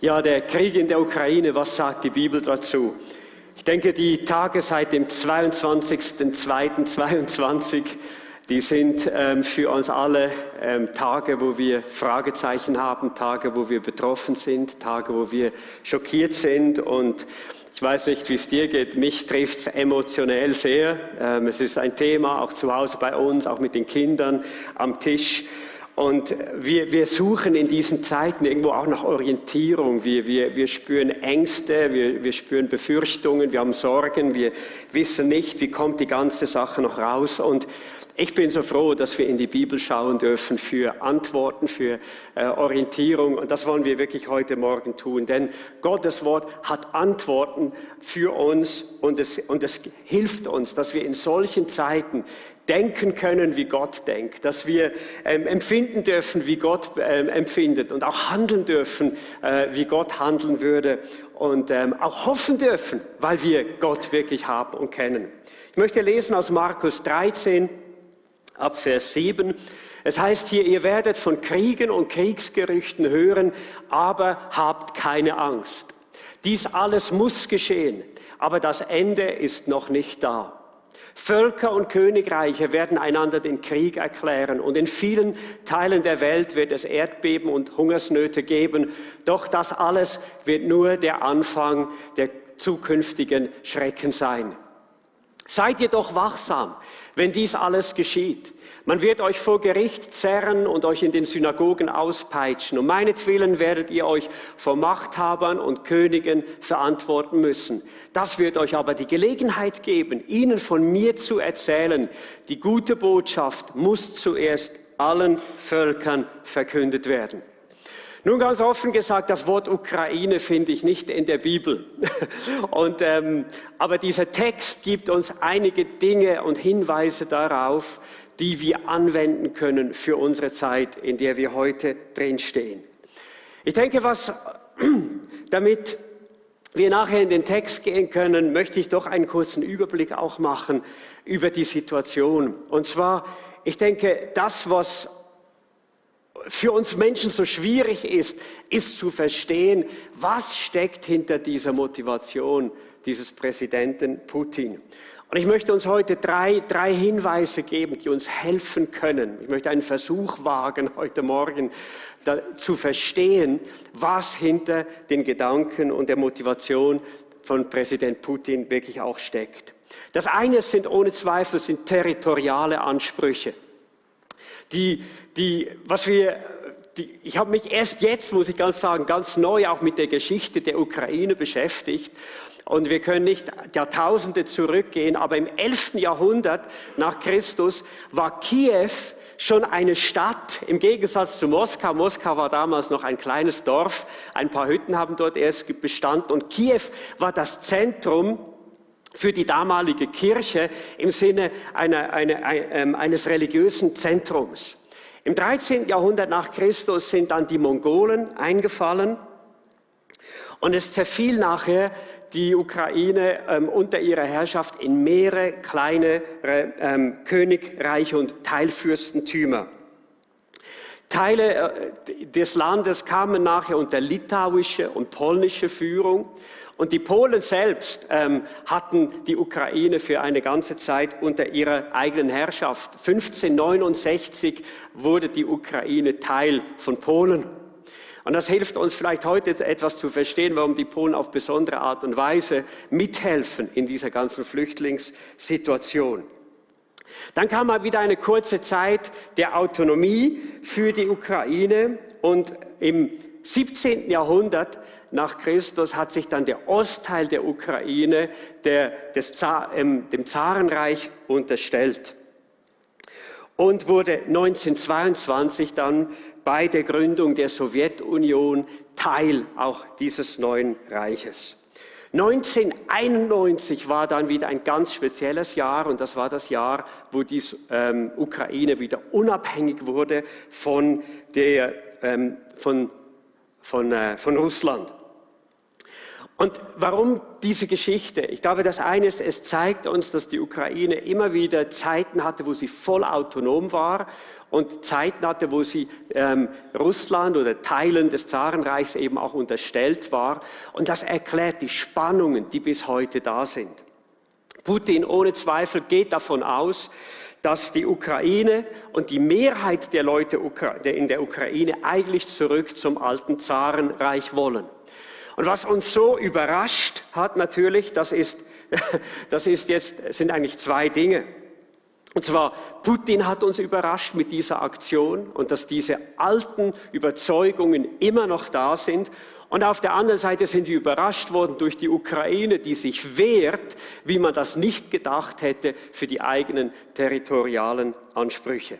Ja, der Krieg in der Ukraine, was sagt die Bibel dazu? Ich denke, die Tage seit dem 22.02.22, die sind für uns alle Tage, wo wir Fragezeichen haben, Tage, wo wir betroffen sind, Tage, wo wir schockiert sind. Und ich weiß nicht, wie es dir geht, mich trifft es emotionell sehr. Es ist ein Thema, auch zu Hause bei uns, auch mit den Kindern am Tisch. Und wir suchen in diesen Zeiten irgendwo auch nach Orientierung. Wir spüren Ängste, wir spüren Befürchtungen, wir haben Sorgen, wir wissen nicht, wie kommt die ganze Sache noch raus. Und ich bin so froh, dass wir in die Bibel schauen dürfen für Antworten, für Orientierung. Und das wollen wir wirklich heute Morgen tun. Denn Gottes Wort hat Antworten für uns und es hilft uns, dass wir in solchen Zeiten denken können, wie Gott denkt, dass wir empfinden dürfen, wie Gott empfindet und auch handeln dürfen, wie Gott handeln würde und auch hoffen dürfen, weil wir Gott wirklich haben und kennen. Ich möchte lesen aus Markus 13, ab Vers 7. Es heißt hier, ihr werdet von Kriegen und Kriegsgerüchten hören, aber habt keine Angst. Dies alles muss geschehen, aber das Ende ist noch nicht da. Völker und Königreiche werden einander den Krieg erklären und in vielen Teilen der Welt wird es Erdbeben und Hungersnöte geben. Doch das alles wird nur der Anfang der zukünftigen Schrecken sein. Seid jedoch wachsam, wenn dies alles geschieht. Man wird euch vor Gericht zerren und euch in den Synagogen auspeitschen. Um meinetwillen werdet ihr euch vor Machthabern und Königen verantworten müssen. Das wird euch aber die Gelegenheit geben, ihnen von mir zu erzählen. Die gute Botschaft muss zuerst allen Völkern verkündet werden. Nun ganz offen gesagt, das Wort Ukraine finde ich nicht in der Bibel. Aber dieser Text gibt uns einige Dinge und Hinweise darauf, die wir anwenden können für unsere Zeit, in der wir heute drinstehen. Ich denke, damit wir nachher in den Text gehen können, möchte ich doch einen kurzen Überblick auch machen über die Situation. Und zwar, ich denke, das, was für uns Menschen so schwierig ist, ist zu verstehen, was steckt hinter dieser Motivation dieses Präsidenten Putin. Und ich möchte uns heute drei Hinweise geben, die uns helfen können. Ich möchte einen Versuch wagen, heute Morgen zu verstehen, was hinter den Gedanken und der Motivation von Präsident Putin wirklich auch steckt. Das eine sind ohne Zweifel territoriale Ansprüche. Ich habe mich erst jetzt, muss ich ganz sagen, ganz neu auch mit der Geschichte der Ukraine beschäftigt. Und wir können nicht Jahrtausende zurückgehen, aber im 11. Jahrhundert nach Christus war Kiew schon eine Stadt, im Gegensatz zu Moskau. Moskau war damals noch ein kleines Dorf, ein paar Hütten haben dort erst Bestand. Und Kiew war das Zentrum für die damalige Kirche im Sinne eines religiösen Zentrums. Im 13. Jahrhundert nach Christus sind dann die Mongolen eingefallen und es zerfiel nachher die Ukraine unter ihrer Herrschaft in mehrere kleine Königreiche und Teilfürstentümer. Teile des Landes kamen nachher unter litauische und polnische Führung. Und die Polen selbst hatten die Ukraine für eine ganze Zeit unter ihrer eigenen Herrschaft. 1569 wurde die Ukraine Teil von Polen. Und das hilft uns vielleicht heute etwas zu verstehen, warum die Polen auf besondere Art und Weise mithelfen in dieser ganzen Flüchtlingssituation. Dann kam mal wieder eine kurze Zeit der Autonomie für die Ukraine und im 17. Jahrhundert nach Christus hat sich dann der Ostteil der Ukraine dem Zarenreich unterstellt und wurde 1922 dann bei der Gründung der Sowjetunion Teil auch dieses neuen Reiches. 1991 war dann wieder ein ganz spezielles Jahr und das war das Jahr, wo die Ukraine wieder unabhängig wurde von Russland. Und warum diese Geschichte? Ich glaube, das eine ist, es zeigt uns, dass die Ukraine immer wieder Zeiten hatte, wo sie voll autonom war und Zeiten hatte, wo sie Russland oder Teilen des Zarenreichs eben auch unterstellt war. Und das erklärt die Spannungen, die bis heute da sind. Putin ohne Zweifel geht davon aus, dass die Ukraine und die Mehrheit der Leute in der Ukraine eigentlich zurück zum alten Zarenreich wollen. Und was uns so überrascht hat natürlich, sind eigentlich zwei Dinge. Und zwar, Putin hat uns überrascht mit dieser Aktion und dass diese alten Überzeugungen immer noch da sind. Und auf der anderen Seite sind wir überrascht worden durch die Ukraine, die sich wehrt, wie man das nicht gedacht hätte, für die eigenen territorialen Ansprüche.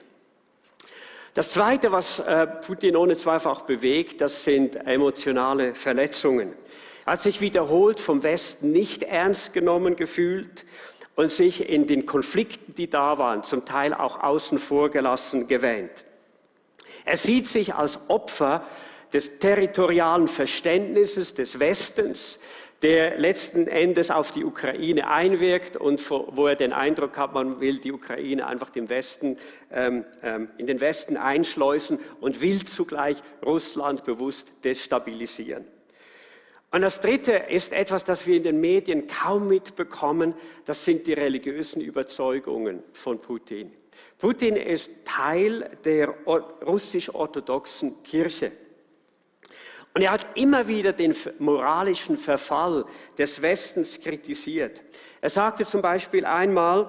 Das Zweite, was Putin ohne Zweifel auch bewegt, das sind emotionale Verletzungen. Er hat sich wiederholt vom Westen nicht ernst genommen gefühlt und sich in den Konflikten, die da waren, zum Teil auch außen vor gelassen gewähnt. Er sieht sich als Opfer des territorialen Verständnisses des Westens, der letzten Endes auf die Ukraine einwirkt und wo er den Eindruck hat, man will die Ukraine einfach in den Westen einschleusen und will zugleich Russland bewusst destabilisieren. Und das Dritte ist etwas, das wir in den Medien kaum mitbekommen, das sind die religiösen Überzeugungen von Putin. Putin ist Teil der russisch-orthodoxen Kirche. Und er hat immer wieder den moralischen Verfall des Westens kritisiert. Er sagte zum Beispiel einmal,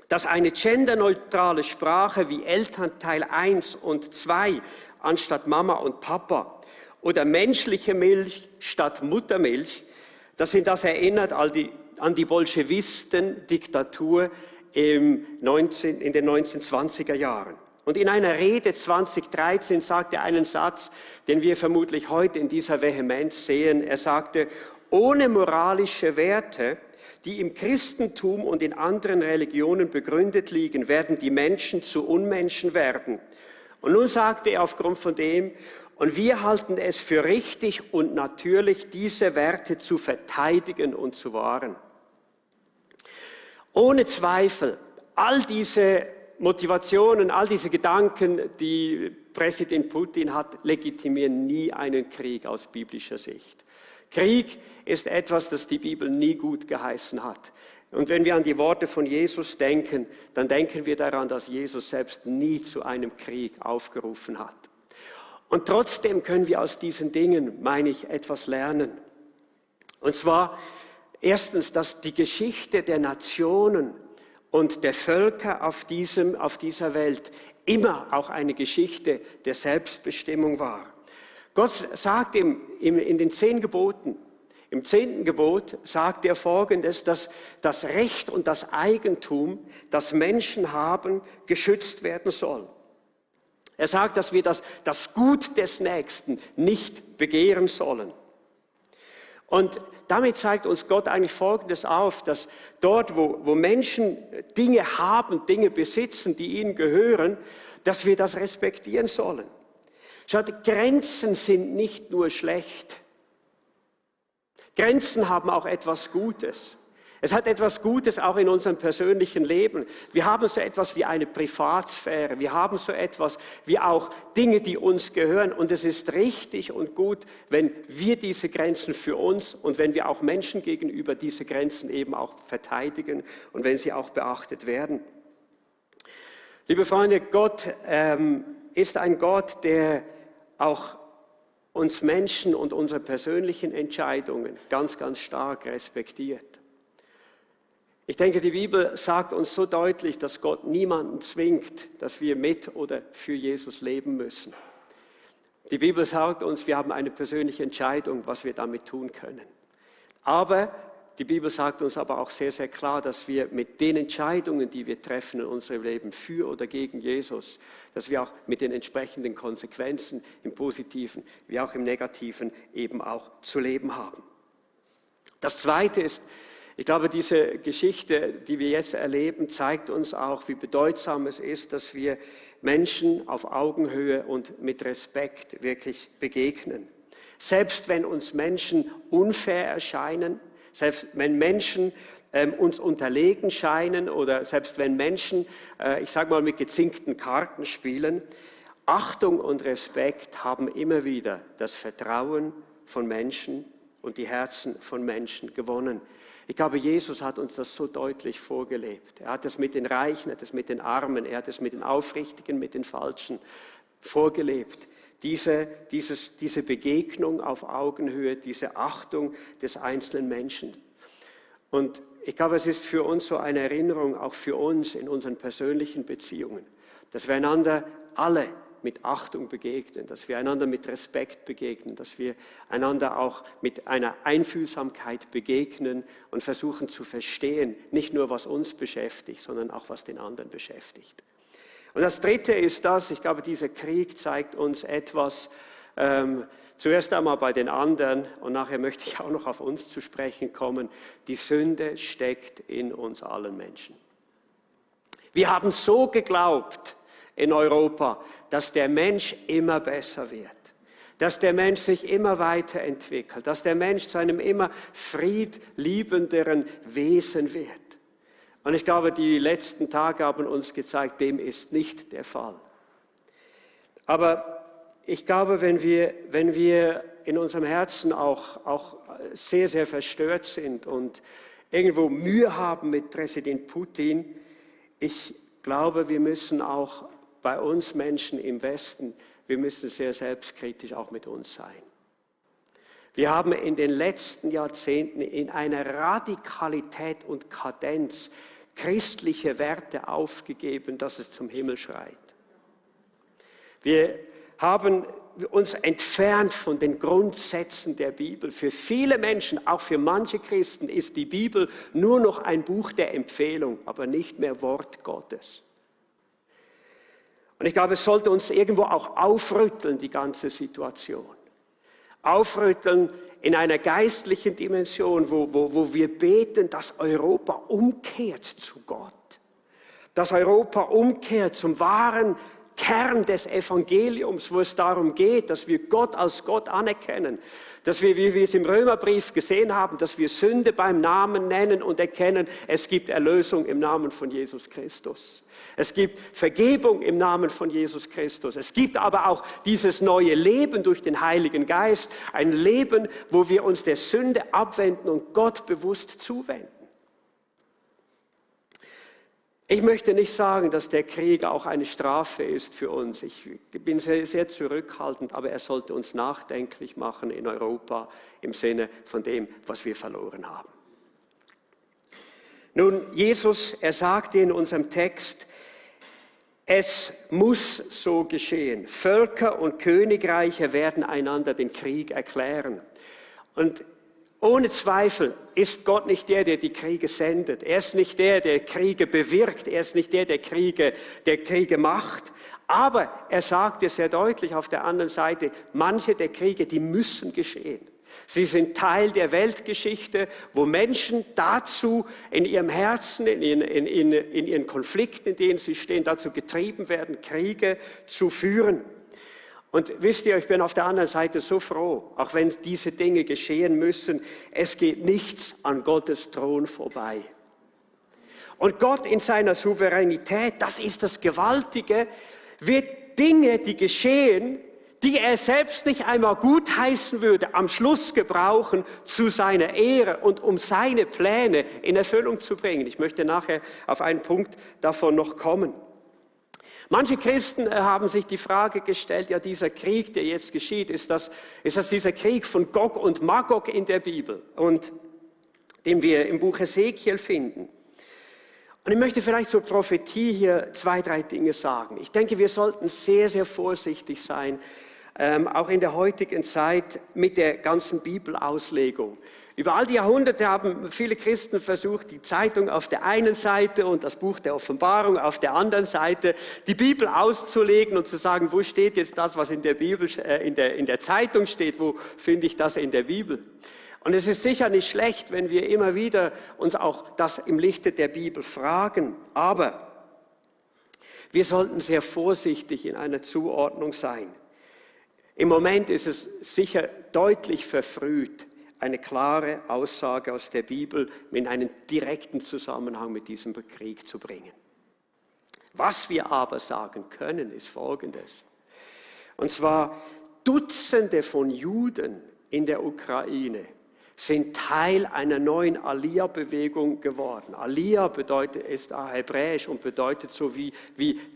dass eine genderneutrale Sprache wie Elternteil 1 und 2 anstatt Mama und Papa oder menschliche Milch statt Muttermilch, das erinnert an die Bolschewisten-Diktatur in den 1920er Jahren. Und in einer Rede 2013 sagte er einen Satz, den wir vermutlich heute in dieser Vehemenz sehen. Er sagte, ohne moralische Werte, die im Christentum und in anderen Religionen begründet liegen, werden die Menschen zu Unmenschen werden. Und nun sagte er aufgrund von dem, und wir halten es für richtig und natürlich, diese Werte zu verteidigen und zu wahren. Ohne Zweifel, all diese Motivationen, all diese Gedanken, die Präsident Putin hat, legitimieren nie einen Krieg aus biblischer Sicht. Krieg ist etwas, das die Bibel nie gut geheißen hat. Und wenn wir an die Worte von Jesus denken, dann denken wir daran, dass Jesus selbst nie zu einem Krieg aufgerufen hat. Und trotzdem können wir aus diesen Dingen, meine ich, etwas lernen. Und zwar erstens, dass die Geschichte der Nationen und der Völker auf dieser Welt immer auch eine Geschichte der Selbstbestimmung war. Gott sagt in den 10 Geboten, im 10. Gebot sagt er Folgendes, dass das Recht und das Eigentum, das Menschen haben, geschützt werden soll. Er sagt, dass wir das Gut des Nächsten nicht begehren sollen. Und damit zeigt uns Gott eigentlich Folgendes auf, dass dort, wo Menschen Dinge haben, Dinge besitzen, die ihnen gehören, dass wir das respektieren sollen. Schaut, Grenzen sind nicht nur schlecht. Grenzen haben auch etwas Gutes. Es hat etwas Gutes auch in unserem persönlichen Leben. Wir haben so etwas wie eine Privatsphäre. Wir haben so etwas wie auch Dinge, die uns gehören. Und es ist richtig und gut, wenn wir diese Grenzen für uns und wenn wir auch Menschen gegenüber diese Grenzen eben auch verteidigen und wenn sie auch beachtet werden. Liebe Freunde, Gott ist ein Gott, der auch uns Menschen und unsere persönlichen Entscheidungen ganz, ganz stark respektiert. Ich denke, die Bibel sagt uns so deutlich, dass Gott niemanden zwingt, dass wir mit oder für Jesus leben müssen. Die Bibel sagt uns, wir haben eine persönliche Entscheidung, was wir damit tun können. Aber die Bibel sagt uns aber auch sehr, sehr klar, dass wir mit den Entscheidungen, die wir treffen in unserem Leben für oder gegen Jesus, dass wir auch mit den entsprechenden Konsequenzen im Positiven wie auch im Negativen eben auch zu leben haben. Das Zweite ist, ich glaube, diese Geschichte, die wir jetzt erleben, zeigt uns auch, wie bedeutsam es ist, dass wir Menschen auf Augenhöhe und mit Respekt wirklich begegnen. Selbst wenn uns Menschen unfair erscheinen, selbst wenn Menschen uns unterlegen scheinen oder selbst wenn Menschen, ich sage mal, mit gezinkten Karten spielen, Achtung und Respekt haben immer wieder das Vertrauen von Menschen und die Herzen von Menschen gewonnen. Ich glaube, Jesus hat uns das so deutlich vorgelebt. Er hat es mit den Reichen, er hat es mit den Armen, er hat es mit den Aufrichtigen, mit den Falschen vorgelebt. Diese Begegnung auf Augenhöhe, diese Achtung des einzelnen Menschen. Und ich glaube, es ist für uns so eine Erinnerung, auch für uns in unseren persönlichen Beziehungen, dass wir einander alle mit Achtung begegnen, dass wir einander mit Respekt begegnen, dass wir einander auch mit einer Einfühlsamkeit begegnen und versuchen zu verstehen, nicht nur was uns beschäftigt, sondern auch was den anderen beschäftigt. Und das Dritte ist das, ich glaube, dieser Krieg zeigt uns etwas, zuerst einmal bei den anderen und nachher möchte ich auch noch auf uns zu sprechen kommen. Die Sünde steckt in uns allen Menschen. Wir haben so geglaubt in Europa, dass der Mensch immer besser wird, dass der Mensch sich immer weiterentwickelt, dass der Mensch zu einem immer friedliebenderen Wesen wird. Und ich glaube, die letzten Tage haben uns gezeigt, dem ist nicht der Fall. Aber ich glaube, wenn wir in unserem Herzen auch sehr, sehr verstört sind und irgendwo Mühe haben mit Präsident Putin, ich glaube, wir müssen auch bei uns Menschen im Westen, wir müssen sehr selbstkritisch auch mit uns sein. Wir haben in den letzten Jahrzehnten in einer Radikalität und Kadenz christliche Werte aufgegeben, dass es zum Himmel schreit. Wir haben uns entfernt von den Grundsätzen der Bibel. Für viele Menschen, auch für manche Christen, ist die Bibel nur noch ein Buch der Empfehlung, aber nicht mehr Wort Gottes. Und ich glaube, es sollte uns irgendwo auch aufrütteln, die ganze Situation. Aufrütteln in einer geistlichen Dimension, wo wir beten, dass Europa umkehrt zu Gott. Dass Europa umkehrt zum wahren Kern des Evangeliums, wo es darum geht, dass wir Gott als Gott anerkennen, dass wir, wie wir es im Römerbrief gesehen haben, dass wir Sünde beim Namen nennen und erkennen, es gibt Erlösung im Namen von Jesus Christus. Es gibt Vergebung im Namen von Jesus Christus. Es gibt aber auch dieses neue Leben durch den Heiligen Geist, ein Leben, wo wir uns der Sünde abwenden und Gott bewusst zuwenden. Ich möchte nicht sagen, dass der Krieg auch eine Strafe ist für uns. Ich bin sehr, sehr zurückhaltend, aber er sollte uns nachdenklich machen in Europa im Sinne von dem, was wir verloren haben. Nun, Jesus, er sagte in unserem Text, es muss so geschehen. Völker und Königreiche werden einander den Krieg erklären. Und ohne Zweifel ist Gott nicht der, der die Kriege sendet. Er ist nicht der, der Kriege bewirkt. Er ist nicht der, der Kriege macht. Aber er sagte sehr deutlich auf der anderen Seite, manche der Kriege, die müssen geschehen. Sie sind Teil der Weltgeschichte, wo Menschen dazu in ihrem Herzen, in ihren Konflikten, in denen sie stehen, dazu getrieben werden, Kriege zu führen. Und wisst ihr, ich bin auf der anderen Seite so froh, auch wenn diese Dinge geschehen müssen, es geht nichts an Gottes Thron vorbei. Und Gott in seiner Souveränität, das ist das Gewaltige, wird Dinge, die geschehen, die er selbst nicht einmal gutheißen würde, am Schluss gebrauchen zu seiner Ehre und um seine Pläne in Erfüllung zu bringen. Ich möchte nachher auf einen Punkt davon noch kommen. Manche Christen haben sich die Frage gestellt, ja, dieser Krieg, der jetzt geschieht, ist das dieser Krieg von Gog und Magog in der Bibel und den wir im Buch Hesekiel finden. Und ich möchte vielleicht zur Prophetie hier 2, 3 Dinge sagen. Ich denke, wir sollten sehr, sehr vorsichtig sein, auch in der heutigen Zeit mit der ganzen Bibelauslegung. Über all die Jahrhunderte haben viele Christen versucht, die Zeitung auf der einen Seite und das Buch der Offenbarung auf der anderen Seite, die Bibel auszulegen und zu sagen, wo steht jetzt das, was in der Bibel, in der Zeitung steht, wo finde ich das in der Bibel? Und es ist sicher nicht schlecht, wenn wir immer wieder uns auch das im Lichte der Bibel fragen, aber wir sollten sehr vorsichtig in einer Zuordnung sein. Im Moment ist es sicher deutlich verfrüht, eine klare Aussage aus der Bibel in einen direkten Zusammenhang mit diesem Krieg zu bringen. Was wir aber sagen können, ist Folgendes. Und zwar Dutzende von Juden in der Ukraine sind Teil einer neuen Aliyah-Bewegung geworden. Aliyah ist hebräisch und bedeutet so wie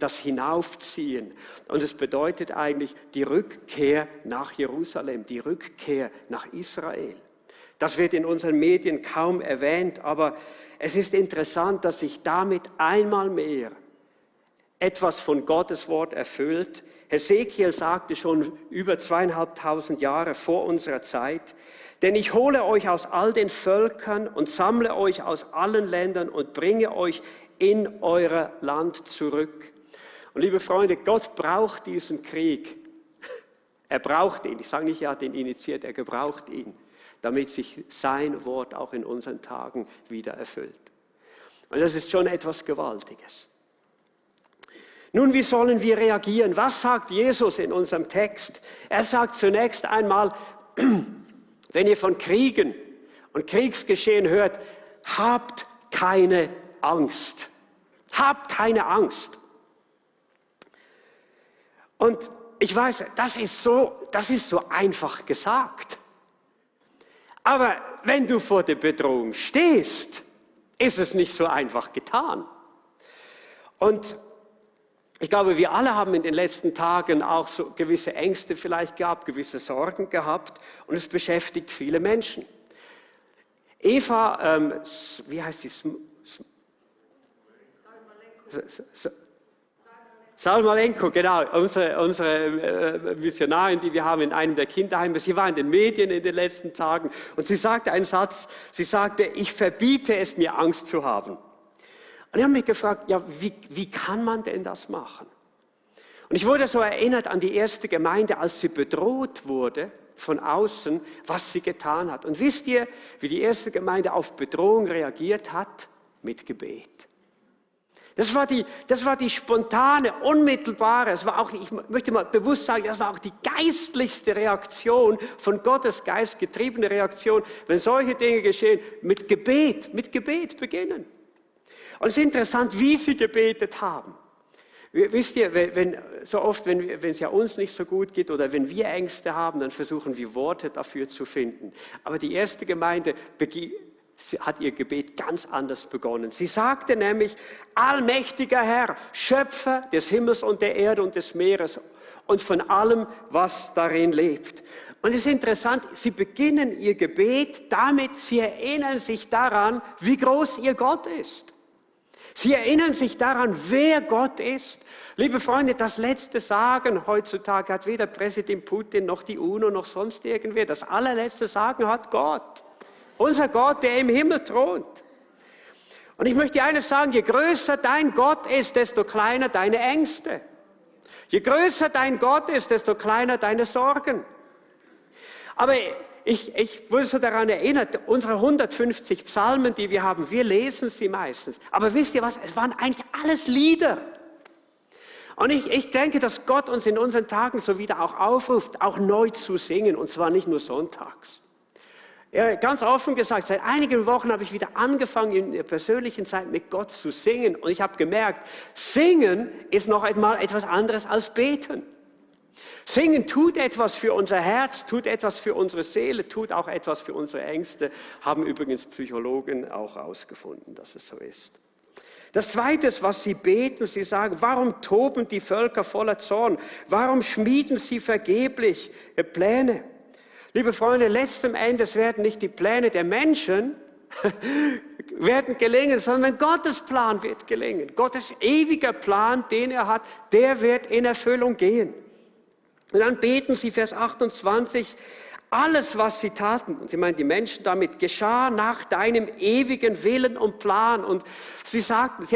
das Hinaufziehen. Und es bedeutet eigentlich die Rückkehr nach Jerusalem, die Rückkehr nach Israel. Das wird in unseren Medien kaum erwähnt, aber es ist interessant, dass sich damit einmal mehr etwas von Gottes Wort erfüllt. Hesekiel sagte schon über 2500 Jahre vor unserer Zeit, denn ich hole euch aus all den Völkern und sammle euch aus allen Ländern und bringe euch in euer Land zurück. Und liebe Freunde, Gott braucht diesen Krieg. Er braucht ihn. Ich sage nicht, er hat ihn initiiert, er gebraucht ihn, damit sich sein Wort auch in unseren Tagen wieder erfüllt. Und das ist schon etwas Gewaltiges. Nun, wie sollen wir reagieren? Was sagt Jesus in unserem Text? Er sagt zunächst einmal, wenn ihr von Kriegen und Kriegsgeschehen hört, habt keine Angst. Habt keine Angst. Und ich weiß, das ist so einfach gesagt. Aber wenn du vor der Bedrohung stehst, ist es nicht so einfach getan. Und ich glaube, wir alle haben in den letzten Tagen auch so gewisse Ängste vielleicht gehabt, gewisse Sorgen gehabt und es beschäftigt viele Menschen. Eva, wie heißt die? Salmalenko, genau, unsere Missionarin, die wir haben in einem der Kinderheime, sie war in den Medien in den letzten Tagen und sie sagte einen Satz, sie sagte, ich verbiete es mir, Angst zu haben. Und ich habe mich gefragt, ja, wie kann man denn das machen? Und ich wurde so erinnert an die erste Gemeinde, als sie bedroht wurde von außen, was sie getan hat. Und wisst ihr, wie die erste Gemeinde auf Bedrohung reagiert hat? Mit Gebet. Das war die spontane, unmittelbare, ich möchte mal bewusst sagen, das war auch die geistlichste Reaktion, von Gottes Geist getriebene Reaktion, wenn solche Dinge geschehen, mit Gebet beginnen. Und es ist interessant, wie sie gebetet haben. Wisst ihr, wenn es ja uns nicht so gut geht oder wenn wir Ängste haben, dann versuchen wir Worte dafür zu finden. Aber die erste Gemeinde hat ihr Gebet ganz anders begonnen. Sie sagte nämlich, allmächtiger Herr, Schöpfer des Himmels und der Erde und des Meeres und von allem, was darin lebt. Und es ist interessant, sie beginnen ihr Gebet damit, sie erinnern sich daran, wie groß ihr Gott ist. Sie erinnern sich daran, wer Gott ist. Liebe Freunde, das letzte Sagen heutzutage hat weder Präsident Putin noch die UNO noch sonst irgendwer. Das allerletzte Sagen hat Gott. Unser Gott, der im Himmel thront. Und ich möchte dir eines sagen, je größer dein Gott ist, desto kleiner deine Ängste. Je größer dein Gott ist, desto kleiner deine Sorgen. Aber ich wurde so daran erinnert, unsere 150 Psalmen, die wir haben, wir lesen sie meistens. Aber wisst ihr was, es waren eigentlich alles Lieder. Und ich denke, dass Gott uns in unseren Tagen so wieder auch aufruft, auch neu zu singen, und zwar nicht nur sonntags. Ja, ganz offen gesagt, seit einigen Wochen habe ich wieder angefangen, in der persönlichen Zeit mit Gott zu singen. Und ich habe gemerkt, singen ist noch einmal etwas anderes als beten. Singen tut etwas für unser Herz, tut etwas für unsere Seele, tut auch etwas für unsere Ängste. Haben übrigens Psychologen auch herausgefunden, dass es so ist. Das Zweite ist, was sie beten, sie sagen, warum toben die Völker voller Zorn? Warum schmieden sie vergeblich Pläne? Liebe Freunde, letzten Endes werden nicht die Pläne der Menschen werden gelingen, sondern Gottes Plan wird gelingen. Gottes ewiger Plan, den er hat, der wird in Erfüllung gehen. Und dann beten sie, Vers 28, alles, was sie taten, und sie meinen die Menschen damit, geschah nach deinem ewigen Willen und Plan. Und sie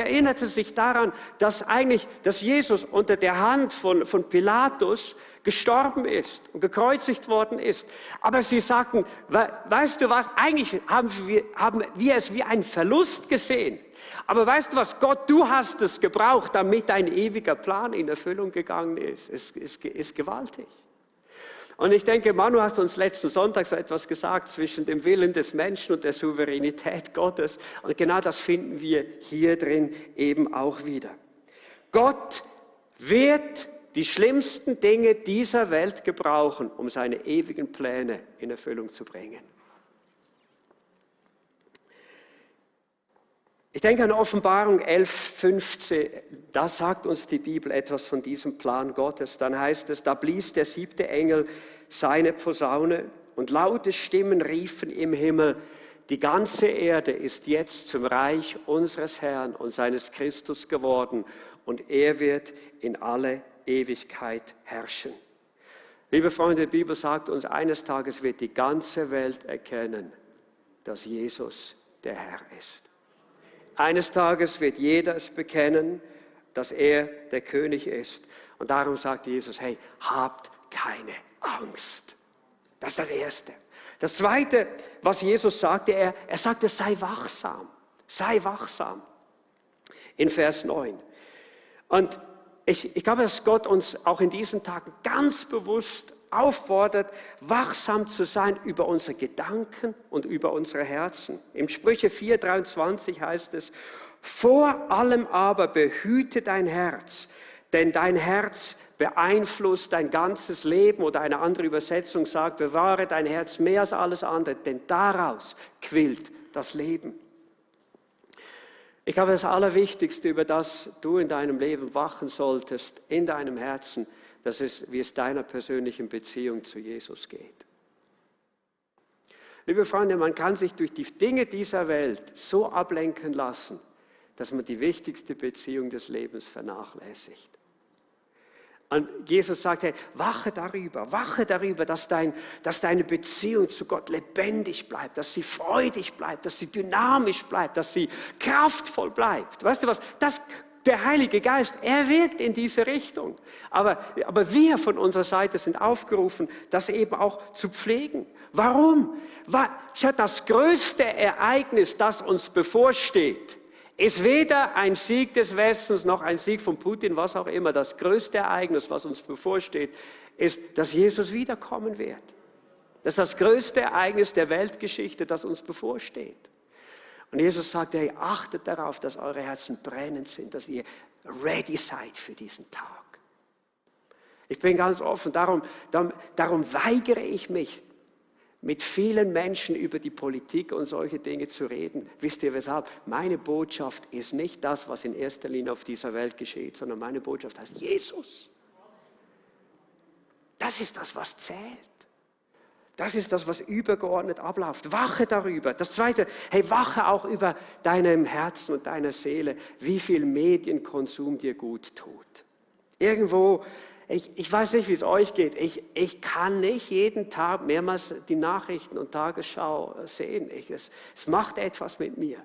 erinnerten sich daran, dass Jesus unter der Hand von Pilatus gestorben ist und gekreuzigt worden ist. Aber sie sagten, weißt du was, eigentlich haben wir es wie einen Verlust gesehen. Aber weißt du was, Gott, du hast es gebraucht, damit dein ewiger Plan in Erfüllung gegangen ist. Es ist gewaltig. Und ich denke, Manu hat uns letzten Sonntag so etwas gesagt zwischen dem Willen des Menschen und der Souveränität Gottes. Und genau das finden wir hier drin eben auch wieder. Gott wird die schlimmsten Dinge dieser Welt gebrauchen, um seine ewigen Pläne in Erfüllung zu bringen. Ich denke an Offenbarung 11,15, da sagt uns die Bibel etwas von diesem Plan Gottes. Dann heißt es, da blies der 7. Engel seine Posaune und laute Stimmen riefen im Himmel, die ganze Erde ist jetzt zum Reich unseres Herrn und seines Christus geworden und er wird in alle Ewigkeit herrschen. Liebe Freunde, die Bibel sagt uns, eines Tages wird die ganze Welt erkennen, dass Jesus der Herr ist. Eines Tages wird jeder es bekennen, dass er der König ist. Und darum sagt Jesus, hey, habt keine Angst. Das ist das Erste. Das Zweite, was Jesus sagte, er sagte, sei wachsam. Sei wachsam. In Vers 9. Und ich glaube, dass Gott uns auch in diesen Tagen ganz bewusst auffordert, wachsam zu sein über unsere Gedanken und über unsere Herzen. Im Sprüche 4,23 heißt es, vor allem aber behüte dein Herz, denn dein Herz beeinflusst dein ganzes Leben. Oder eine andere Übersetzung sagt, bewahre dein Herz mehr als alles andere, denn daraus quillt das Leben. Ich glaube, das Allerwichtigste, über das du in deinem Leben wachen solltest, in deinem Herzen, das ist, wie es deiner persönlichen Beziehung zu Jesus geht. Liebe Freunde, man kann sich durch die Dinge dieser Welt so ablenken lassen, dass man die wichtigste Beziehung des Lebens vernachlässigt. Und Jesus sagt, hey, wache darüber, dass deine Beziehung zu Gott lebendig bleibt, dass sie freudig bleibt, dass sie dynamisch bleibt, dass sie kraftvoll bleibt. Weißt du was? Der Heilige Geist, er wirkt in diese Richtung. Aber wir von unserer Seite sind aufgerufen, das eben auch zu pflegen. Warum? Das größte Ereignis, das uns bevorsteht, ist weder ein Sieg des Westens noch ein Sieg von Putin, was auch immer. Das größte Ereignis, was uns bevorsteht, ist, dass Jesus wiederkommen wird. Das ist das größte Ereignis der Weltgeschichte, das uns bevorsteht. Und Jesus sagt, hey, achtet darauf, dass eure Herzen brennend sind, dass ihr ready seid für diesen Tag. Ich bin ganz offen, darum weigere ich mich, mit vielen Menschen über die Politik und solche Dinge zu reden. Wisst ihr weshalb? Meine Botschaft ist nicht das, was in erster Linie auf dieser Welt geschieht, sondern meine Botschaft heißt Jesus. Das ist das, was zählt. Das ist das, was übergeordnet abläuft. Wache darüber. Das Zweite, hey, wache auch über deinem Herzen und deiner Seele, wie viel Medienkonsum dir gut tut. Irgendwo, ich weiß nicht, wie es euch geht. Ich kann nicht jeden Tag mehrmals die Nachrichten und Tagesschau sehen. Es macht etwas mit mir.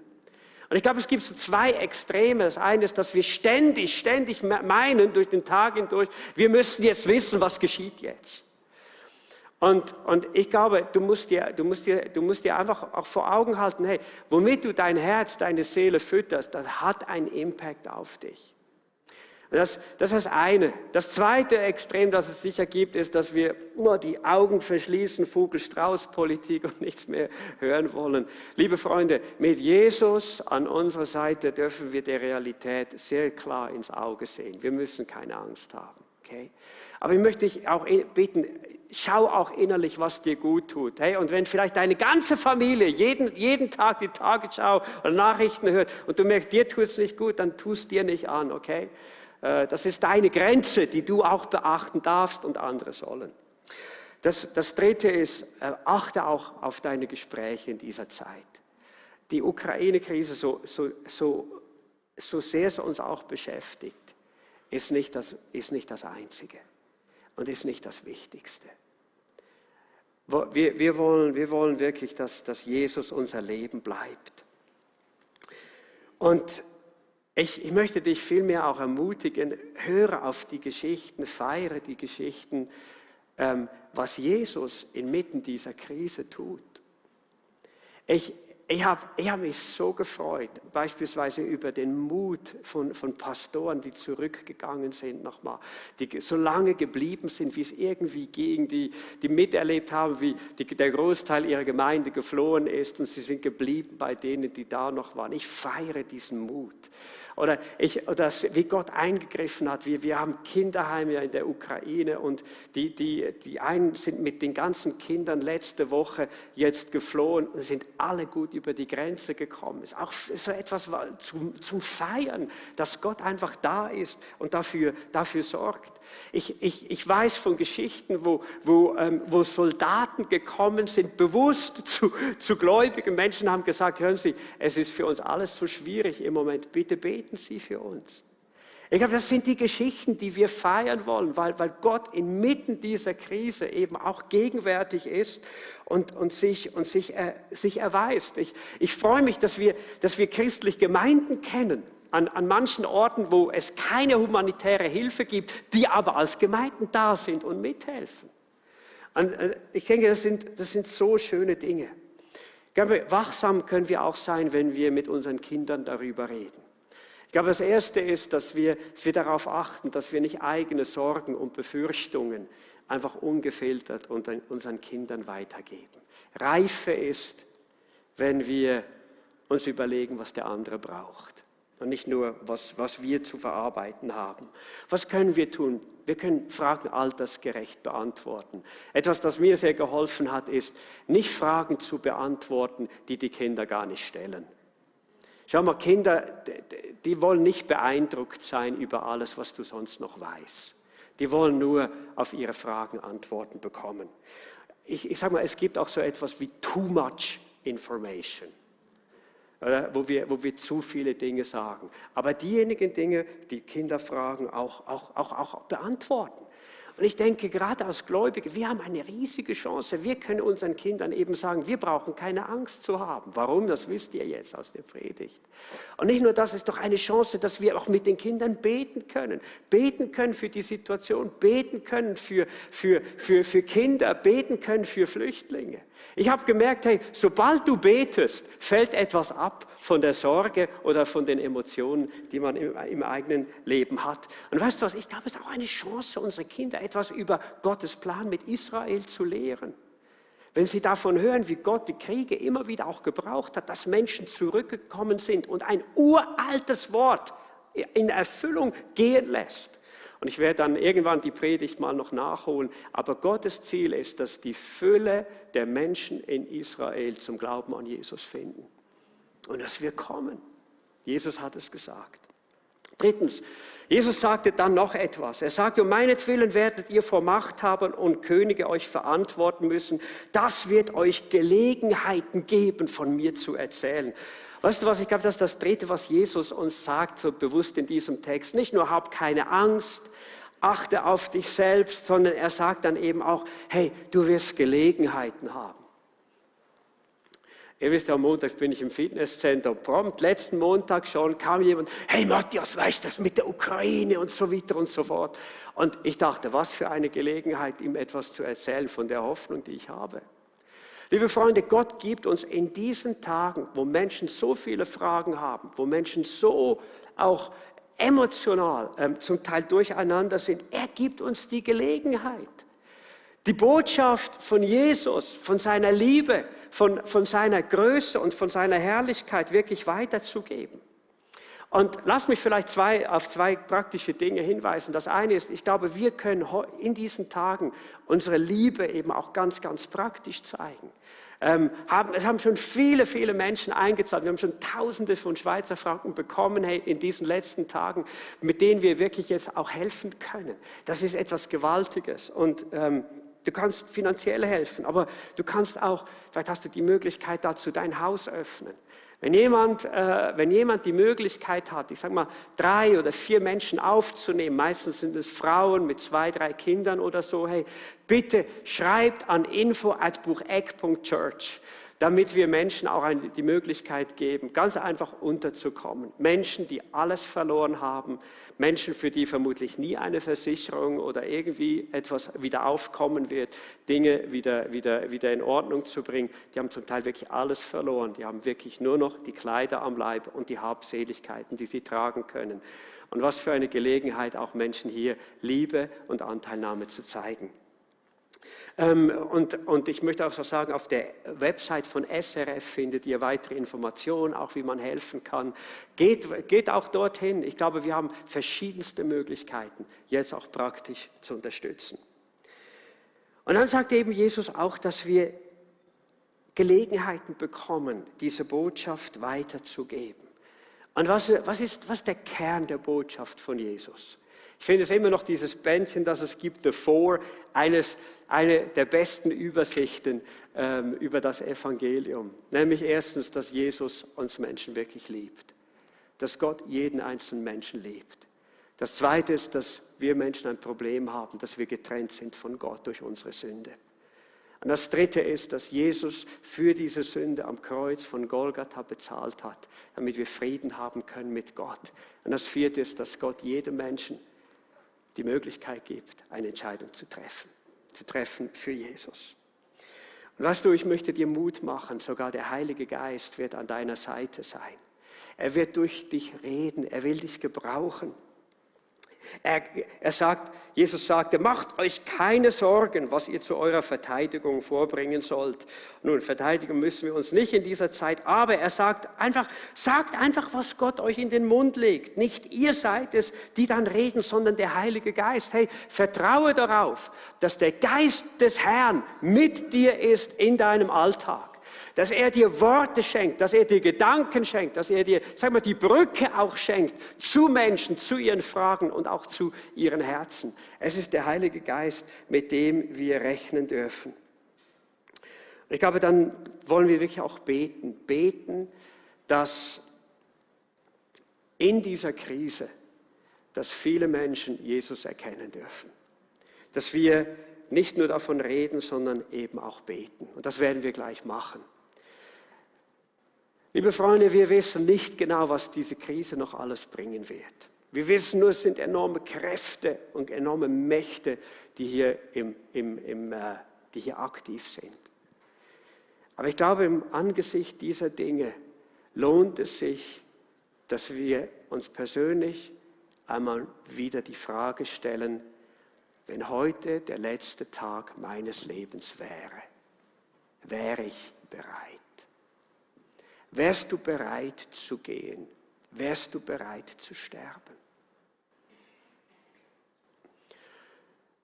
Und ich glaube, es gibt so zwei Extreme. Das eine ist, dass wir ständig meinen, durch den Tag hindurch, wir müssen jetzt wissen, was geschieht jetzt. Und ich glaube, du musst dir einfach auch vor Augen halten, hey, womit du dein Herz, deine Seele fütterst, das hat einen Impact auf dich. Und das ist das eine. Das zweite Extrem, das es sicher gibt, ist, dass wir nur die Augen verschließen, Vogel-Strauß-Politik und nichts mehr hören wollen. Liebe Freunde, mit Jesus an unserer Seite dürfen wir der Realität sehr klar ins Auge sehen. Wir müssen keine Angst haben. Okay? Aber ich möchte dich auch bitten, schau auch innerlich, was dir gut tut. Hey, und wenn vielleicht deine ganze Familie jeden Tag die Tagesschau oder Nachrichten hört und du merkst, dir tut es nicht gut, dann tu es dir nicht an, okay? Das ist deine Grenze, die du auch beachten darfst und andere sollen. Das Dritte ist, achte auch auf deine Gespräche in dieser Zeit. Die Ukraine-Krise, so sehr es uns auch beschäftigt, ist nicht das Einzige und ist nicht das Wichtigste. Wir wollen wirklich, dass Jesus unser Leben bleibt. Und ich möchte dich vielmehr auch ermutigen, höre auf die Geschichten, feiere die Geschichten, was Jesus inmitten dieser Krise tut. Ich Ich hab mich so gefreut, beispielsweise über den Mut von Pastoren, die zurückgegangen sind nochmal, die so lange geblieben sind, wie es irgendwie ging, die miterlebt haben, wie der Großteil ihrer Gemeinde geflohen ist und sie sind geblieben bei denen, die da noch waren. Ich feiere diesen Mut. Oder wie Gott eingegriffen hat. Wir haben Kinderheime in der Ukraine und die einen sind mit den ganzen Kindern letzte Woche jetzt geflohen und sind alle gut über die Grenze gekommen. Ist auch so etwas zum Feiern, dass Gott einfach da ist und dafür sorgt. Ich weiß von Geschichten, wo Soldaten gekommen sind, bewusst zu gläubigen Menschen, haben gesagt, hören Sie, es ist für uns alles so schwierig im Moment, bitte beten Sie für uns. Ich glaube, das sind die Geschichten, die wir feiern wollen, weil Gott inmitten dieser Krise eben auch gegenwärtig ist und sich erweist. Ich freue mich, dass wir christlich Gemeinden kennen, an manchen Orten, wo es keine humanitäre Hilfe gibt, die aber als Gemeinden da sind und mithelfen. Und ich denke, das sind so schöne Dinge. Ich glaube, wachsam können wir auch sein, wenn wir mit unseren Kindern darüber reden. Ich glaube, das Erste ist, dass wir darauf achten, dass wir nicht eigene Sorgen und Befürchtungen einfach ungefiltert unseren Kindern weitergeben. Reife ist, wenn wir uns überlegen, was der andere braucht und nicht nur, was wir zu verarbeiten haben. Was können wir tun? Wir können Fragen altersgerecht beantworten. Etwas, das mir sehr geholfen hat, ist, nicht Fragen zu beantworten, die Kinder gar nicht stellen. Schau mal, Kinder, die wollen nicht beeindruckt sein über alles, was du sonst noch weißt. Die wollen nur auf ihre Fragen Antworten bekommen. Ich sage mal, es gibt auch so etwas wie too much information, oder? Wo wir zu viele Dinge sagen. Aber diejenigen Dinge, die Kinder fragen, auch beantworten. Und ich denke, gerade als Gläubige, wir haben eine riesige Chance. Wir können unseren Kindern eben sagen, wir brauchen keine Angst zu haben. Warum? Das wisst ihr jetzt aus der Predigt. Und nicht nur das, ist doch eine Chance, dass wir auch mit den Kindern beten können. Beten können für die Situation, beten können für Kinder, beten können für Flüchtlinge. Ich habe gemerkt, hey, sobald du betest, fällt etwas ab von der Sorge oder von den Emotionen, die man im eigenen Leben hat. Und weißt du was, ich glaube, es ist auch eine Chance, unsere Kinder etwas über Gottes Plan mit Israel zu lehren. Wenn sie davon hören, wie Gott die Kriege immer wieder auch gebraucht hat, dass Menschen zurückgekommen sind und ein uraltes Wort in Erfüllung gehen lässt. Und ich werde dann irgendwann die Predigt mal noch nachholen. Aber Gottes Ziel ist, dass die Fülle der Menschen in Israel zum Glauben an Jesus finden. Und dass wir kommen. Jesus hat es gesagt. Drittens, Jesus sagte dann noch etwas. Er sagte, um meinetwillen werdet ihr vor Machthabern und Könige euch verantworten müssen. Das wird euch Gelegenheiten geben, von mir zu erzählen. Weißt du was, ich glaube, das ist das Dritte, was Jesus uns sagt, so bewusst in diesem Text. Nicht nur, hab keine Angst, achte auf dich selbst, sondern er sagt dann eben auch, hey, du wirst Gelegenheiten haben. Ihr wisst, am Montag bin ich im Fitnesscenter. Prompt, letzten Montag schon, kam jemand, hey Matthias, weißt du das mit der Ukraine und so weiter und so fort. Und ich dachte, was für eine Gelegenheit, ihm etwas zu erzählen von der Hoffnung, die ich habe. Liebe Freunde, Gott gibt uns in diesen Tagen, wo Menschen so viele Fragen haben, wo Menschen so auch emotional zum Teil durcheinander sind, er gibt uns die Gelegenheit, die Botschaft von Jesus, von seiner Liebe, von seiner Größe und von seiner Herrlichkeit wirklich weiterzugeben. Und lasst mich vielleicht auf zwei praktische Dinge hinweisen. Das eine ist, ich glaube, wir können in diesen Tagen unsere Liebe eben auch ganz, ganz praktisch zeigen. Es haben schon viele, viele Menschen eingezahlt. Wir haben schon Tausende von Schweizer Franken bekommen in diesen letzten Tagen, mit denen wir wirklich jetzt auch helfen können. Das ist etwas Gewaltiges. Und du kannst finanziell helfen, aber du kannst auch, vielleicht hast du die Möglichkeit dazu, dein Haus öffnen. Wenn jemand die Möglichkeit hat, ich sage mal 3 oder 4 Menschen aufzunehmen, meistens sind es Frauen mit 2, 3 Kindern oder so, hey, bitte schreibt an info@bucheck.church. damit wir Menschen auch die Möglichkeit geben, ganz einfach unterzukommen. Menschen, die alles verloren haben, Menschen, für die vermutlich nie eine Versicherung oder irgendwie etwas wieder aufkommen wird, Dinge wieder in Ordnung zu bringen. Die haben zum Teil wirklich alles verloren. Die haben wirklich nur noch die Kleider am Leib und die Habseligkeiten, die sie tragen können. Und was für eine Gelegenheit, auch Menschen hier Liebe und Anteilnahme zu zeigen. Und ich möchte auch so sagen, auf der Website von SRF findet ihr weitere Informationen, auch wie man helfen kann. Geht auch dorthin. Ich glaube, wir haben verschiedenste Möglichkeiten, jetzt auch praktisch zu unterstützen. Und dann sagt eben Jesus auch, dass wir Gelegenheiten bekommen, diese Botschaft weiterzugeben. Und was ist der Kern der Botschaft von Jesus? Ich finde es immer noch dieses Bändchen, das es gibt, The Four, eine der besten Übersichten über das Evangelium. Nämlich erstens, dass Jesus uns Menschen wirklich liebt. Dass Gott jeden einzelnen Menschen liebt. Das Zweite ist, dass wir Menschen ein Problem haben, dass wir getrennt sind von Gott durch unsere Sünde. Und das Dritte ist, dass Jesus für diese Sünde am Kreuz von Golgatha bezahlt hat, damit wir Frieden haben können mit Gott. Und das Vierte ist, dass Gott jedem Menschen die Möglichkeit gibt, eine Entscheidung zu treffen für Jesus. Und weißt du, ich möchte dir Mut machen, sogar der Heilige Geist wird an deiner Seite sein. Er wird durch dich reden, er will dich gebrauchen. Jesus sagte, macht euch keine Sorgen, was ihr zu eurer Verteidigung vorbringen sollt. Nun, verteidigen müssen wir uns nicht in dieser Zeit, aber er sagt einfach, was Gott euch in den Mund legt. Nicht ihr seid es, die dann reden, sondern der Heilige Geist. Hey, vertraue darauf, dass der Geist des Herrn mit dir ist in deinem Alltag. Dass er dir Worte schenkt, dass er dir Gedanken schenkt, dass er dir, die Brücke auch schenkt zu Menschen, zu ihren Fragen und auch zu ihren Herzen. Es ist der Heilige Geist, mit dem wir rechnen dürfen. Ich glaube, dann wollen wir wirklich auch beten, dass in dieser Krise, dass viele Menschen Jesus erkennen dürfen. Dass wir nicht nur davon reden, sondern eben auch beten. Und das werden wir gleich machen. Liebe Freunde, wir wissen nicht genau, was diese Krise noch alles bringen wird. Wir wissen nur, es sind enorme Kräfte und enorme Mächte, die hier, die hier aktiv sind. Aber ich glaube, im Angesicht dieser Dinge lohnt es sich, dass wir uns persönlich einmal wieder die Frage stellen, wenn heute der letzte Tag meines Lebens wäre ich bereit? Wärst du bereit zu gehen? Wärst du bereit zu sterben?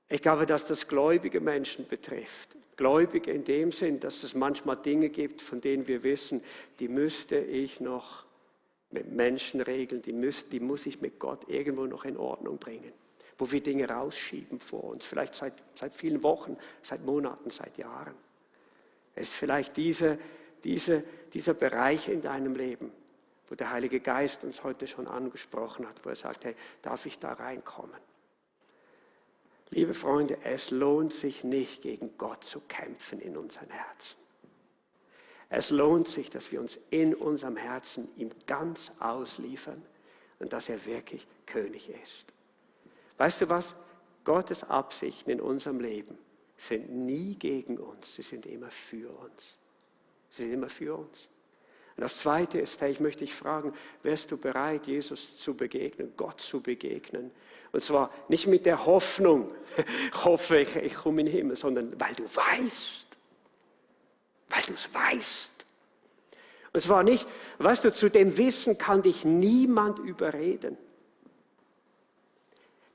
Ich glaube, dass das gläubige Menschen betrifft. Gläubige in dem Sinn, dass es manchmal Dinge gibt, von denen wir wissen, die müsste ich noch mit Menschen regeln, die muss ich mit Gott irgendwo noch in Ordnung bringen. Wo wir Dinge rausschieben vor uns, vielleicht seit vielen Wochen, seit Monaten, seit Jahren. Es ist vielleicht dieser Bereich in deinem Leben, wo der Heilige Geist uns heute schon angesprochen hat, wo er sagt, hey, darf ich da reinkommen? Liebe Freunde, es lohnt sich nicht, gegen Gott zu kämpfen in unseren Herzen. Es lohnt sich, dass wir uns in unserem Herzen ihm ganz ausliefern und dass er wirklich König ist. Weißt du was? Gottes Absichten in unserem Leben sind nie gegen uns, sie sind immer für uns. Sie sind immer für uns. Und das Zweite ist, hey, ich möchte dich fragen, wärst du bereit, Jesus zu begegnen, Gott zu begegnen? Und zwar nicht mit der Hoffnung, hoffe ich komme in den Himmel, sondern weil du es weißt. Und zwar nicht, weißt du, zu dem Wissen kann dich niemand überreden.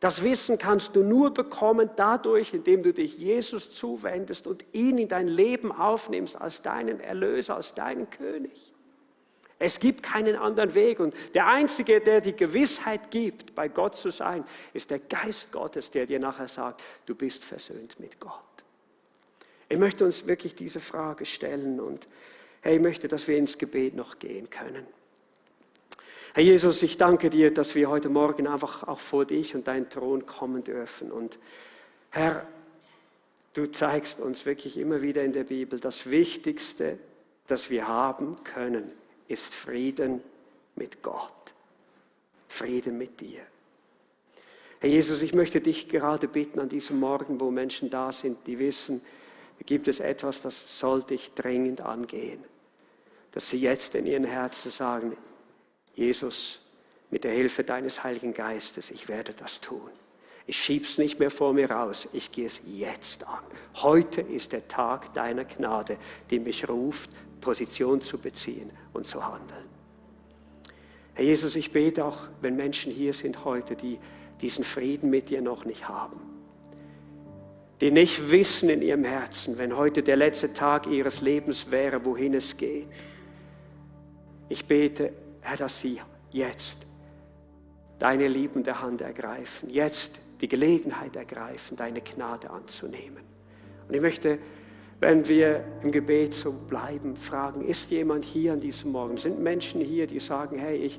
Das Wissen kannst du nur bekommen dadurch, indem du dich Jesus zuwendest und ihn in dein Leben aufnimmst als deinen Erlöser, als deinen König. Es gibt keinen anderen Weg und der Einzige, der die Gewissheit gibt, bei Gott zu sein, ist der Geist Gottes, der dir nachher sagt, du bist versöhnt mit Gott. Ich möchte uns wirklich diese Frage stellen und hey, ich möchte, dass wir ins Gebet noch gehen können. Herr Jesus, ich danke dir, dass wir heute Morgen einfach auch vor dich und deinen Thron kommen dürfen. Und Herr, du zeigst uns wirklich immer wieder in der Bibel, das Wichtigste das wir haben können, ist Frieden mit Gott. Frieden mit dir. Herr Jesus, ich möchte dich gerade bitten an diesem Morgen, wo Menschen da sind, die wissen, da gibt es etwas, das sollte ich dringend angehen. Dass sie jetzt in ihren Herzen sagen, Jesus, mit der Hilfe deines Heiligen Geistes, ich werde das tun. Ich schieb's nicht mehr vor mir raus, ich gehe es jetzt an. Heute ist der Tag deiner Gnade, die mich ruft, Position zu beziehen und zu handeln. Herr Jesus, ich bete auch, wenn Menschen hier sind heute, die diesen Frieden mit dir noch nicht haben, die nicht wissen in ihrem Herzen, wenn heute der letzte Tag ihres Lebens wäre, wohin es geht. Ich bete, Herr, dass sie jetzt deine liebende Hand ergreifen, jetzt die Gelegenheit ergreifen, deine Gnade anzunehmen. Und ich möchte, wenn wir im Gebet so bleiben, fragen, ist jemand hier an diesem Morgen? Sind Menschen hier, die sagen, hey,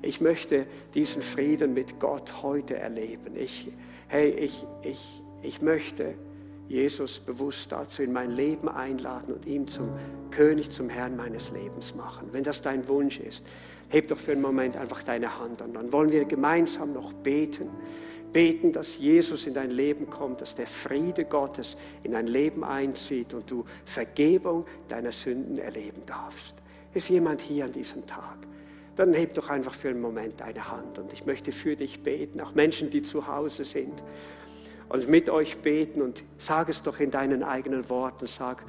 ich möchte diesen Frieden mit Gott heute erleben. Ich möchte Jesus bewusst dazu in mein Leben einladen und ihn zum König, zum Herrn meines Lebens machen. Wenn das dein Wunsch ist, heb doch für einen Moment einfach deine Hand an. Dann wollen wir gemeinsam noch beten. Beten, dass Jesus in dein Leben kommt, dass der Friede Gottes in dein Leben einzieht und du Vergebung deiner Sünden erleben darfst. Ist jemand hier an diesem Tag? Dann heb doch einfach für einen Moment deine Hand und ich möchte für dich beten, auch Menschen, die zu Hause sind und mit euch beten und sag es doch in deinen eigenen Worten, sag,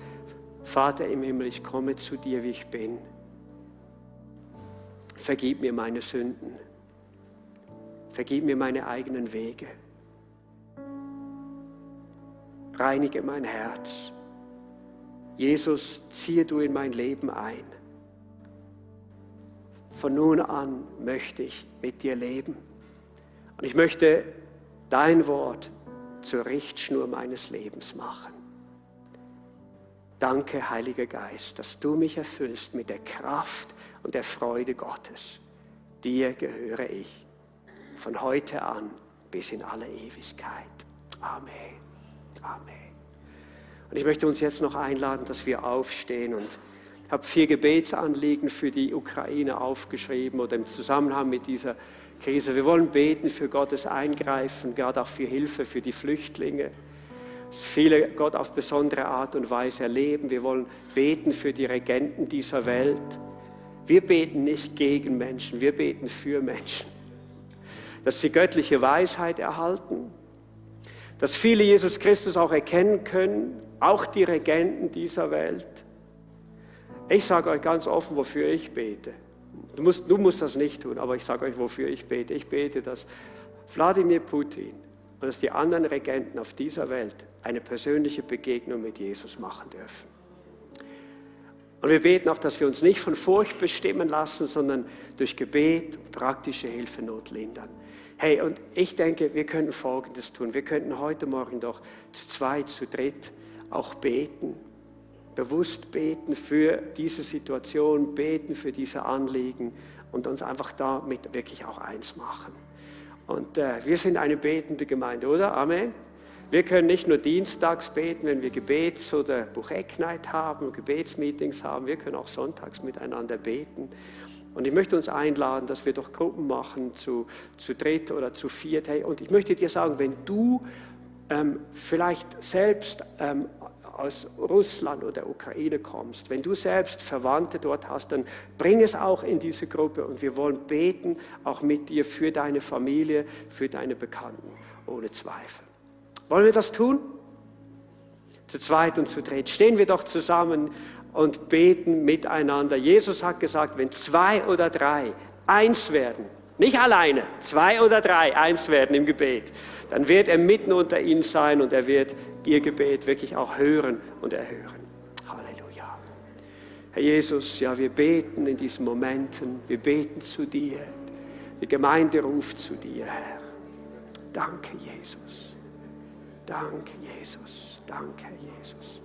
Vater im Himmel, ich komme zu dir, wie ich bin. Vergib mir meine Sünden. Vergib mir meine eigenen Wege. Reinige mein Herz. Jesus, ziehe du in mein Leben ein. Von nun an möchte ich mit dir leben. Und ich möchte dein Wort zur Richtschnur meines Lebens machen. Danke, Heiliger Geist, dass du mich erfüllst mit der Kraft und der Freude Gottes. Dir gehöre ich. Von heute an bis in alle Ewigkeit. Amen. Amen. Und ich möchte uns jetzt noch einladen, dass wir aufstehen und ich habe 4 Gebetsanliegen für die Ukraine aufgeschrieben oder im Zusammenhang mit dieser Krise. Wir wollen beten für Gottes Eingreifen, gerade auch für Hilfe für die Flüchtlinge, dass viele Gott auf besondere Art und Weise erleben. Wir wollen beten für die Regenten dieser Welt. Wir beten nicht gegen Menschen, wir beten für Menschen. Dass sie göttliche Weisheit erhalten, dass viele Jesus Christus auch erkennen können, auch die Regenten dieser Welt. Ich sage euch ganz offen, wofür ich bete. Du musst das nicht tun, aber ich sage euch, wofür ich bete. Ich bete, dass Wladimir Putin und dass die anderen Regenten auf dieser Welt eine persönliche Begegnung mit Jesus machen dürfen. Und wir beten auch, dass wir uns nicht von Furcht bestimmen lassen, sondern durch Gebet und praktische Hilfe Not lindern. Hey, und ich denke, wir könnten Folgendes tun. Wir könnten heute Morgen doch zu 2, zu 3 auch beten. Bewusst beten für diese Situation, beten für diese Anliegen und uns einfach damit wirklich auch eins machen. Und wir sind eine betende Gemeinde, oder? Amen. Wir können nicht nur dienstags beten, wenn wir Gebets- oder Buchek-Night haben, Gebetsmeetings haben. Wir können auch sonntags miteinander beten. Und ich möchte uns einladen, dass wir doch Gruppen machen, zu 3 oder zu 4. Hey, und ich möchte dir sagen, wenn du vielleicht selbst aus Russland oder Ukraine kommst, wenn du selbst Verwandte dort hast, dann bring es auch in diese Gruppe und wir wollen beten, auch mit dir für deine Familie, für deine Bekannten, ohne Zweifel. Wollen wir das tun? Zu 2 und zu 3 stehen wir doch zusammen und beten miteinander. Jesus hat gesagt, wenn 2 oder 3 eins werden, nicht alleine, 2 oder 3 eins werden im Gebet, dann wird er mitten unter ihnen sein und er wird ihr Gebet wirklich auch hören und erhören. Halleluja. Herr Jesus, ja, wir beten in diesen Momenten, wir beten zu dir. Die Gemeinde ruft zu dir, Herr. Danke, Jesus. Danke, Jesus. Danke, Jesus.